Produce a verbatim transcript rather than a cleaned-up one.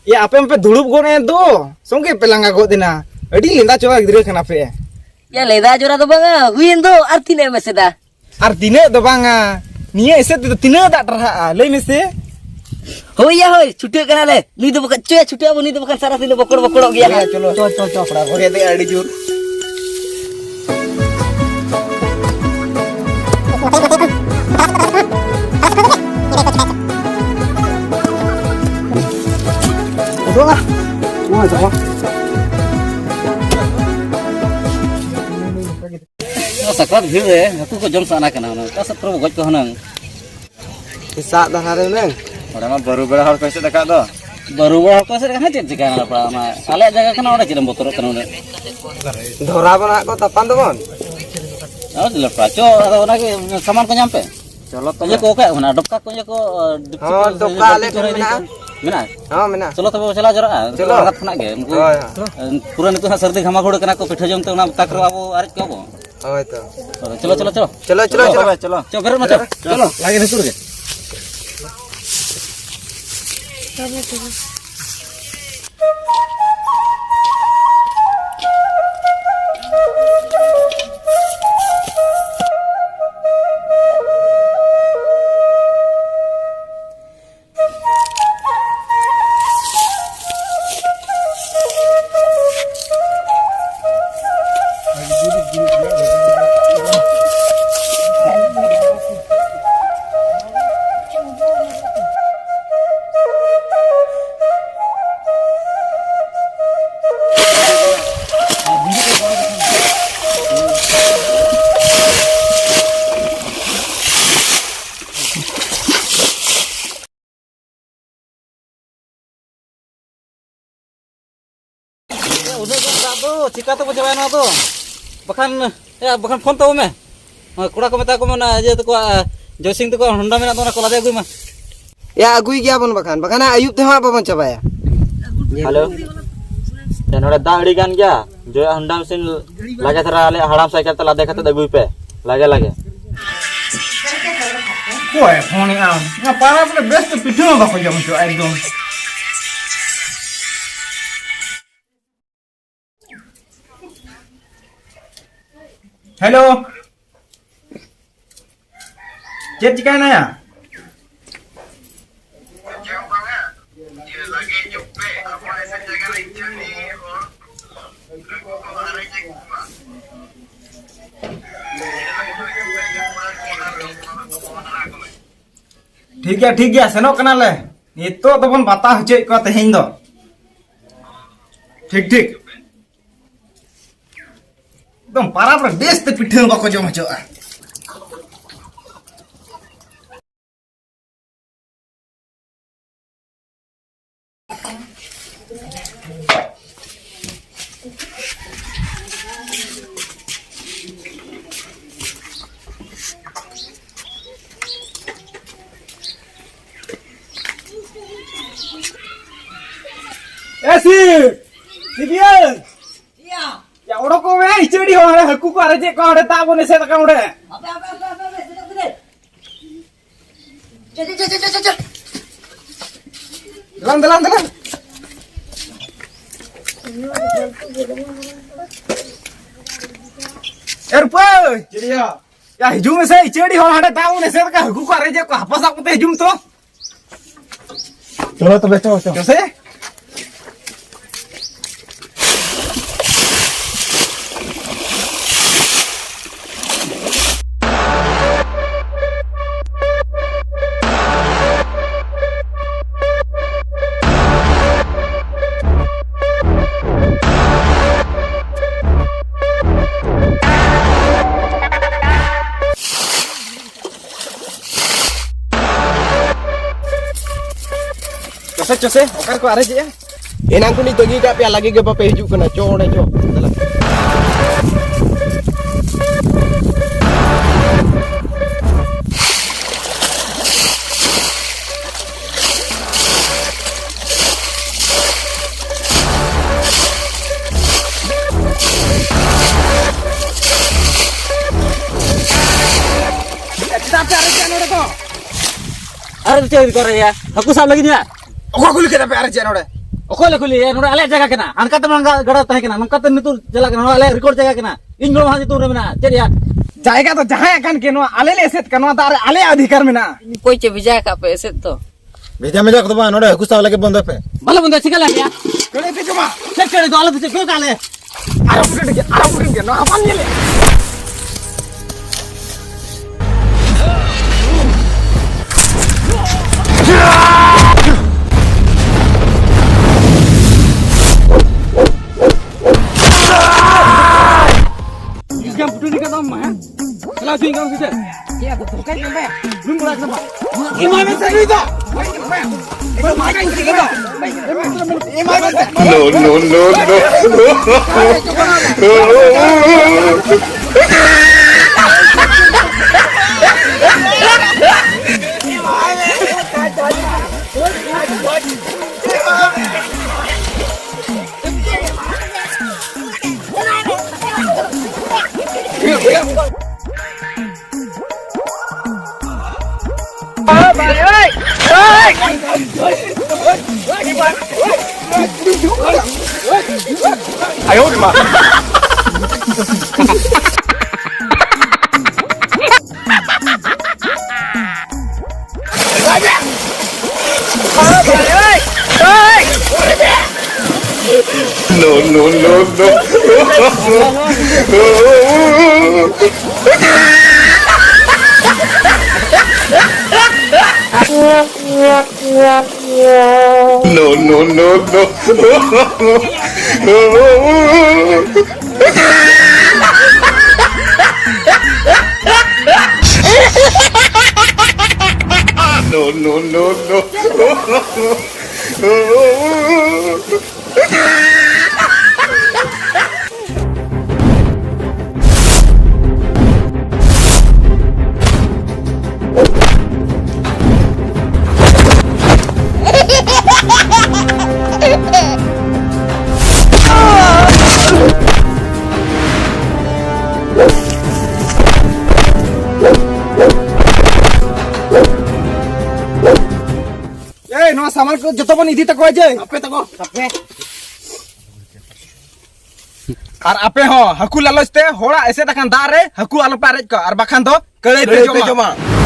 ᱭᱟ, ᱟᱯᱮ ᱢᱟᱯᱮ ᱫᱩᱲᱩᱵ ᱜᱚᱫ ᱮᱱ ᱫᱚ, ᱥᱚᱸᱜᱮ ᱯᱮ ᱞᱟᱸᱜᱟ ᱜᱚᱫ ᱮᱱᱟ᱾ ᱟᱹᱰᱤ ᱞᱮᱸᱫᱟ ᱪᱚᱨᱟ ᱜᱤᱫᱽᱨᱟᱹ ᱠᱟᱱᱟ ᱯᱮ᱾ ᱭᱟ, ᱞᱮᱸᱫᱟ ᱪᱚᱨᱟ ᱫᱚ ᱵᱟᱝᱟ, ᱦᱩᱭᱮᱱ ᱫᱚ᱾ ᱟᱨ ᱛᱤᱱᱟᱹᱜ ᱮᱢ ᱮᱥᱮᱫᱟ? ᱟᱨ ᱛᱤᱱᱟᱹᱜ ᱫᱚ ᱵᱟᱝᱟ, ᱱᱤᱭᱟᱹ ᱮᱥᱮᱫ ᱛᱮᱫᱚ ᱛᱤᱱᱟᱹᱜ ᱫᱟᱜ ᱴᱟᱨᱦᱟᱜᱼᱟ, ᱞᱟᱹᱭ ᱢᱮᱥᱮ? ᱦᱳᱭ ᱭᱟ, ᱦᱳᱭ, ᱪᱷᱩᱴᱟᱹᱜ ᱠᱟᱱᱟᱞᱮ᱾ ᱱᱩᱭ ᱫᱚ ᱵᱟᱠᱷᱟᱡ, ᱪᱚᱭᱟ, ᱪᱷᱩᱴᱟᱹᱜ ᱟᱵᱚ, ᱱᱩᱭ ᱫᱚ ᱵᱟᱠᱷᱟᱱ ᱥᱟᱨᱟ ᱫᱤᱱ ᱫᱚ ᱵᱚᱠᱚᱲ ᱵᱚᱠᱚᱲᱚᱜ ᱜᱮᱭᱟ᱾ ᱦᱳᱭ, ᱪᱚᱞᱚ, ᱪᱚ, ᱪᱚ, ᱪᱚ, ᱯᱟᱲᱟ ᱠᱚ ᱦᱮᱡ ᱟᱹᱰᱤ ᱡᱳᱨ᱾ ᱩᱰᱩᱝᱟ᱾ ᱱᱚᱣᱟ ᱪᱟᱵᱟ᱾ ᱱᱚᱣᱟ ᱥᱟᱠᱨᱟᱛ ᱵᱷᱤᱲ ᱨᱮ ᱦᱟᱹᱠᱩ ᱠᱚ ᱡᱚᱢ ᱥᱟᱱᱟ ᱠᱟᱱᱟ ᱦᱩᱱᱟᱹᱝ᱾ ᱚᱠᱟ ᱥᱮᱫ ᱠᱚᱨᱮ ᱵᱚ ᱜᱚᱡ ᱠᱚᱣᱟ ᱦᱩᱱᱟᱹᱝ? ᱥᱟᱵ ᱫᱷᱟᱨᱟ ᱨᱮ ᱦᱩᱱᱟᱹᱝ᱾ ᱚᱸᱰᱮ ᱢᱟ ᱵᱟᱹᱨᱩ ᱵᱮᱲᱟ ᱦᱚᱲ ᱠᱚ ᱦᱮᱡ ᱟᱠᱟᱫ ᱫᱚ᱾ ᱵᱟᱹᱨᱩ ᱵᱮᱲᱟ ᱦᱚᱲ ᱠᱚ ᱦᱮᱡ ᱟᱠᱟᱱᱟ, ᱪᱮᱫ ᱪᱤᱠᱟᱹᱭᱮᱱᱟ ᱯᱟᱲᱟ? ᱚᱱᱟ ᱟᱞᱮᱭᱟᱜ ᱡᱟᱭᱜᱟ ᱠᱟᱱᱟ, ᱚᱸᱰᱮ ᱪᱮᱫ ᱮᱢ ᱵᱚᱛᱚᱨᱚᱜ ᱠᱟᱱᱟ ᱩᱱᱟᱹᱜ? ᱫᱷᱚᱨᱟ ᱵᱚᱱ ᱦᱟᱸᱜ ᱠᱚ ᱛᱟᱯᱟᱢ ᱫᱚᱵᱚᱱ᱾ ᱟᱨ ᱪᱮᱫ ᱞᱮ ᱯᱟᱲᱟ? ᱪᱚ, ᱟᱫᱚ ᱚᱱᱟᱜᱮ ᱥᱟᱢᱟᱱ ᱠᱚ ᱧᱟᱢ ᱯᱮ᱾ ᱪᱚᱞᱚ ᱛᱚᱵᱮ᱾ ᱤᱭᱟᱹ ᱠᱚ ᱚᱠᱚᱭᱟᱜ ᱢᱮᱱᱟᱜᱼᱟ? ᱰᱚᱠᱟ ᱠᱚ, ᱤᱭᱟᱹ ᱠᱚ, ᱰᱚᱠᱟ ᱦᱚᱸ, ᱠᱚ, ᱰᱚᱠᱟ ᱟᱞᱮ ᱰᱚᱠᱟ ᱴᱷᱮᱱ ᱠᱚ ᱢᱮᱱᱟᱜᱼᱟ᱾ ᱢᱮᱱᱟᱜᱼᱟ? ᱦᱚᱸ, ᱢᱮᱱᱟᱜᱼᱟ᱾ ᱪᱚᱞᱚ ᱛᱚᱵᱮ ᱵᱚ ᱪᱟᱞᱟᱣ ᱡᱟᱣᱨᱟᱜᱼᱟ᱾ ᱪᱚᱞᱚ᱾ ᱞᱟᱜᱟᱛ ᱠᱷᱚᱱᱟᱜ ᱜᱮ᱾ ᱩᱱᱠᱩ, ᱦᱳᱭ, ᱦᱳᱭ᱾ ᱮ, ᱯᱩᱨᱟᱹ ᱱᱤᱛᱚᱜ ᱦᱟᱸᱜ ᱥᱟᱹᱨᱫᱤ ᱜᱷᱟᱢᱟ ᱜᱷᱩᱲ ᱠᱟᱱᱟ ᱠᱚ, ᱯᱤᱴᱷᱟᱹ ᱡᱚᱢ ᱛᱮ ᱚᱱᱟ ᱛᱟᱠ ᱨᱮ ᱟᱵᱚ ᱟᱨᱮᱡ ᱠᱚᱣᱟ ᱵᱚ᱾ ᱦᱳᱭ ᱛᱚ᱾ ᱪᱚᱞᱚ, ᱪᱚᱞᱚ, ᱪᱚᱞᱚ᱾ ᱪᱚᱞᱚ, ᱪᱚᱞᱚ, ᱪᱚᱞᱚ᱾ ᱪᱚ, ᱵᱮᱨᱮᱫ ᱢᱟ, ᱪᱚ᱾ ᱪᱚᱞᱚ᱾ ᱪᱚᱞᱚ, ᱵᱮᱨᱮᱫ ᱢᱟ, ᱪᱚ᱾ ᱪᱚᱞᱚ᱾ ᱞᱟᱜᱮ ᱱᱤᱛᱚᱜ ᱨᱮᱜᱮ᱾ ᱮ, ᱩᱱᱟᱹᱜ ᱜᱟᱱ ᱫᱟᱜ ᱫᱚ ᱪᱤᱠᱟ ᱛᱮᱵᱚ ᱪᱟᱵᱟᱭᱟ ᱱᱚᱣᱟ ᱫᱚ? ᱵᱟᱠᱷᱟᱱ, ᱮ, ᱵᱟᱠᱷᱟᱱ ᱯᱷᱳᱱ ᱛᱟᱵᱚ ᱢᱮ᱾ ᱦᱳᱭ, ᱠᱚᱲᱟ ᱠᱚ ᱢᱮᱛᱟ ᱠᱚ ᱢᱮ, ᱚᱱᱟ ᱤᱭᱟᱹ ᱛᱟᱠᱚᱣᱟ, ᱮ, ᱡᱚᱭᱥᱤᱝ ᱛᱟᱠᱚᱣᱟ ᱦᱚᱱᱰᱟ ᱢᱮᱱᱟᱜ ᱫᱚ, ᱚᱱᱟ ᱠᱚ ᱞᱟᱫᱮ ᱟᱹᱜᱩᱭ ᱢᱟ᱾ ᱮ, ᱟᱹᱜᱩᱭ ᱜᱮᱭᱟ ᱵᱚᱱ ᱵᱟᱠᱷᱟᱱ, ᱵᱟᱠᱷᱟᱱ ᱟᱹᱭᱩᱵ ᱛᱮᱦᱚᱸ ᱦᱟᱸᱜ ᱵᱟᱵᱚᱱ ᱪᱟᱵᱟᱭᱟ᱾ ᱦᱮᱞᱳ, ᱮ, ᱱᱚᱰᱮ ᱫᱟᱜ ᱟᱹᱰᱤ ᱜᱟᱱ ᱜᱮᱭᱟ, ᱡᱚᱭᱟᱜ ᱦᱚᱱᱰᱟ ᱢᱮᱥᱤᱱ ᱞᱟᱜᱮ ᱫᱷᱟᱨᱟ ᱟᱞᱮᱭᱟᱜ ᱦᱟᱲᱟᱢ ᱥᱟᱭᱠᱮᱞ ᱛᱮ ᱞᱟᱫᱮ ᱠᱟᱛᱮ ᱟᱹᱜᱩᱭ ᱯᱮ, ᱞᱟᱜᱮ ᱞᱟᱜᱮ᱾ ᱚᱠᱚᱭ ᱯᱷᱳᱱᱮᱜᱼᱟ? ᱱᱚᱣᱟ ᱯᱟᱲᱟ ᱠᱚᱨᱮ ᱵᱮᱥ ᱛᱮ ᱯᱤᱴᱷᱟᱹ ᱦᱚᱸ ᱵᱟᱠᱚ ᱡᱚᱢ ᱦᱚᱪᱚᱣᱟᱜᱼᱟ ᱮᱠᱫᱚᱢ᱾ ᱦᱮᱞᱳ, ᱪᱮᱫ ᱪᱤᱠᱟᱹᱭᱮᱱᱟ ᱭᱟ? ᱴᱷᱤᱠ ᱜᱮᱭᱟ, ᱴᱷᱤᱠ ᱜᱮᱭᱟ, ᱥᱮᱱᱚᱜ ᱠᱟᱱᱟᱞᱮ᱾ ᱱᱤᱛᱚᱜ ᱫᱚᱵᱚᱱ ᱵᱟᱛᱟ ᱦᱚᱪᱚᱭᱮᱫ ᱠᱚᱣᱟ ᱛᱮᱦᱮᱧ ᱫᱚ᱾ ᱴᱷᱤᱠ, ᱴᱷᱤᱠ᱾ ᱮᱠᱫᱚᱢ ᱯᱟᱨᱟᱵᱽ ᱨᱮ ᱵᱮᱥ ᱛᱮ ᱯᱤᱴᱷᱟᱹ ᱦᱚᱸ ᱵᱟᱠᱚ ᱡᱚᱢ ᱦᱚᱪᱚᱣᱟᱜᱼᱟ᱾ ᱮ ᱥᱤ, ᱥᱤᱵᱤᱭᱟᱹ᱾ ᱭᱟ, ᱚᱰᱚᱠᱚᱜ ᱢᱮ, ᱤᱪᱟᱹᱲᱤ ᱦᱚᱲ, ᱦᱟᱹᱠᱩ ᱠᱚ ᱟᱨᱮᱡᱮᱫ ᱠᱚᱣᱟ ᱚᱸᱰᱮ, ᱫᱟᱜ ᱵᱚᱱ ᱮᱥᱮᱫ ᱟᱠᱟᱫ ᱚᱸᱰᱮ᱾ ᱦᱟᱯᱮ, ᱦᱟᱯᱮ, ᱦᱟᱯᱮ, ᱦᱟᱯᱮ, ᱥᱮᱱᱚᱜ ᱠᱟᱹᱱᱟᱹᱧ᱾ ᱪᱚ, ᱪᱚ, ᱪᱚ, ᱪᱚ, ᱪᱚ, ᱪᱚ᱾ ᱫᱮᱞᱟᱝ, ᱫᱮᱞᱟᱝ, ᱫᱮᱞᱟᱝ᱾ ᱮ ᱨᱩᱯᱟᱹᱭ! ᱪᱮᱫ ᱭᱟ? ᱭᱟ, ᱦᱤᱡᱩᱜ ᱢᱮᱥᱮ, ᱤᱪᱟᱹᱲᱤ ᱦᱚᱲ, ᱦᱟᱸᱰᱮ ᱫᱟᱜ ᱵᱚᱱ ᱮᱥᱮᱫ ᱟᱠᱟᱫ, ᱦᱟᱹᱠᱩ ᱠᱚ ᱟᱨᱮᱡᱮᱫ ᱠᱚᱣᱟ, ᱦᱟᱯᱟ ᱥᱟᱵ ᱠᱟᱛᱮ ᱦᱤᱡᱩᱜ ᱢᱮ ᱛᱚ᱾ ᱪᱚᱞᱚ ᱛᱚᱵᱮ, ᱪᱚ, ᱪᱚ᱾ ᱪᱚ ᱥᱮ᱾ ᱪᱚᱥᱮ, ᱪᱚᱥᱮ, ᱚᱠᱟ ᱨᱮᱠᱚ ᱟᱨᱮᱡᱮᱜᱼᱟ? ᱮᱱᱟᱝ ᱠᱷᱚᱱᱤᱧ ᱛᱟᱺᱜᱤ ᱠᱟᱜ ᱯᱮᱭᱟ, ᱞᱟᱜᱮ ᱜᱮ ᱵᱟᱯᱮ ᱦᱤᱡᱩᱜ ᱠᱟᱱᱟ᱾ ᱪᱚ ᱚᱸᱰᱮ ᱪᱚ, ᱫᱮᱞᱟ᱾ ᱪᱮᱫᱟᱜ ᱯᱮ ᱟᱨᱮᱡᱮᱜᱼᱟ ᱱᱚᱰᱮ ᱫᱚ? ᱟᱨᱮ ᱫᱚ ᱪᱮᱫ ᱠᱚ ᱟᱨᱮᱡᱟ? ᱦᱟᱹᱠᱩ ᱥᱟᱵ ᱞᱟᱹᱜᱤᱫ ᱭᱟ᱾ ᱚᱠᱚᱭ ᱠᱩᱞᱤ ᱠᱮᱫᱟ ᱯᱮ ᱟᱨᱮᱡᱮᱜᱼᱟ ᱱᱚᱰᱮ? ᱚᱠᱚᱭ ᱞᱮ ᱠᱩᱞᱤᱭᱮᱭᱟ? ᱱᱚᱰᱮ ᱟᱞᱮᱭᱟᱜ ᱡᱟᱭᱜᱟ ᱠᱟᱱᱟ᱾ ᱦᱟᱱᱠᱟ ᱛᱮ ᱢᱟ ᱜᱟᱰᱟ ᱛᱟᱦᱮᱸ ᱠᱟᱱᱟ, ᱱᱚᱝᱠᱟ ᱛᱮ ᱱᱤᱛᱚᱜ ᱪᱟᱞᱟᱜ ᱠᱟᱱᱟ, ᱱᱚᱣᱟ ᱟᱞᱮᱭᱟᱜ ᱨᱮᱠᱚᱨᱰ ᱡᱟᱭᱜᱟ ᱠᱟᱱᱟ᱾ ᱤᱧ ᱜᱚᱲᱚᱢ ᱦᱟᱲᱟᱢ ᱧᱩᱛᱩᱢ ᱨᱮ ᱢᱮᱱᱟᱜᱼᱟ᱾ ᱪᱮᱫ ᱭᱟ? ᱡᱟᱭᱜᱟ ᱫᱚ ᱡᱟᱦᱟᱸᱭᱟᱜ ᱠᱟᱱ ᱜᱮ, ᱱᱚᱣᱟ ᱟᱞᱮ ᱞᱮ ᱮᱥᱮᱫ ᱠᱟᱱᱟ, ᱱᱚᱣᱟ ᱫᱟᱜ ᱨᱮ ᱟᱞᱮᱭᱟᱜ ᱚᱫᱷᱤᱠᱟᱨ ᱢᱮᱱᱟᱜᱼᱟ᱾ ᱚᱠᱚᱭ ᱪᱚ ᱵᱷᱮᱡᱟ ᱟᱠᱟᱫ ᱯᱮ ᱮᱥᱮᱫ ᱫᱚ? ᱵᱷᱮᱡᱟ ᱢᱮᱡᱟ ᱠᱚᱫᱚ ᱵᱟᱝ, ᱱᱚᱰᱮ ᱦᱟᱹᱠᱩ ᱥᱟᱵ ᱞᱟᱹᱜᱤᱫ ᱵᱚᱱᱫᱚᱭ ᱯᱮ᱾ ᱵᱟᱞᱮ ᱵᱚᱱᱫᱚᱭᱟ, ᱪᱤᱠᱟ ᱞᱮ ᱦᱮᱡᱼᱟ? ᱪᱮᱬᱮ ᱯᱮ ᱡᱚᱢᱟ᱾ ᱪᱮᱫ ᱪᱮᱬᱮ ᱫᱚ? ᱟᱞᱮ ᱫᱚ ᱪᱮᱫ ᱠᱚ ᱠᱟᱜ ᱞᱮ? ᱟᱨᱚ ᱯᱩᱴᱤᱱ ᱜᱮ, ᱟᱨᱚ ᱯᱩᱴᱤᱱ ᱜᱮ, ᱱᱚᱣᱟ ᱵᱟᱢ ᱧᱮᱞᱮᱫ? ᱤᱥᱠᱟᱢ ᱯᱩᱴᱩᱨᱤ ᱠᱟᱫᱟᱢ ᱢᱟ, ᱦᱮᱸ? ᱪᱟᱞᱟᱣ ᱦᱚᱪᱚᱧ ᱠᱟᱱᱟ ᱥᱮ ᱪᱮᱫ? ᱪᱮᱫ ᱟᱫᱚ ᱫᱷᱳᱠᱟᱭ ᱮᱢᱟᱭᱟ? ᱵᱟᱹᱧ ᱵᱟᱲᱟᱭ ᱠᱟᱱᱟ ᱵᱟ᱾ ᱮᱢᱟᱭ ᱢᱮ ᱥᱮ ᱱᱩᱭ ᱫᱚ᱾ ᱮᱢᱟᱭ ᱢᱮ ᱥᱮ ᱱᱩᱭ ᱫᱚ᱾ ᱮᱢᱟᱭ ᱢᱮ ᱥᱮ᱾ No, no, no, no. No, no, no, no. No, no, no, no. No, no, no, no. ᱮᱭ, ᱱᱚᱣᱟ ᱥᱟᱢᱟᱱ ᱠᱚ ᱡᱚᱛᱚ ᱵᱚᱱ ᱤᱫᱤ ᱛᱟᱠᱚᱣᱟ ᱡᱮ᱾ ᱟᱯᱮ ᱛᱟᱠᱚ᱾ ᱟᱯᱮ᱾ ᱟᱨ ᱟᱯᱮ ᱦᱚᱸ ᱦᱟᱹᱠᱩ ᱞᱟᱞᱚᱪ ᱛᱮ ᱦᱚᱲᱟᱜ ᱮᱥᱮᱫ ᱟᱠᱟᱱ ᱫᱟᱜ ᱨᱮ ᱦᱟᱹᱠᱩ ᱟᱞᱚᱯᱮ ᱟᱨᱮᱡ ᱠᱚᱣᱟ, ᱟᱨ ᱵᱟᱠᱷᱟᱱ ᱫᱚ ᱠᱟᱹᱲᱟᱹᱭ ᱯᱮ ᱡᱚᱢᱟ᱾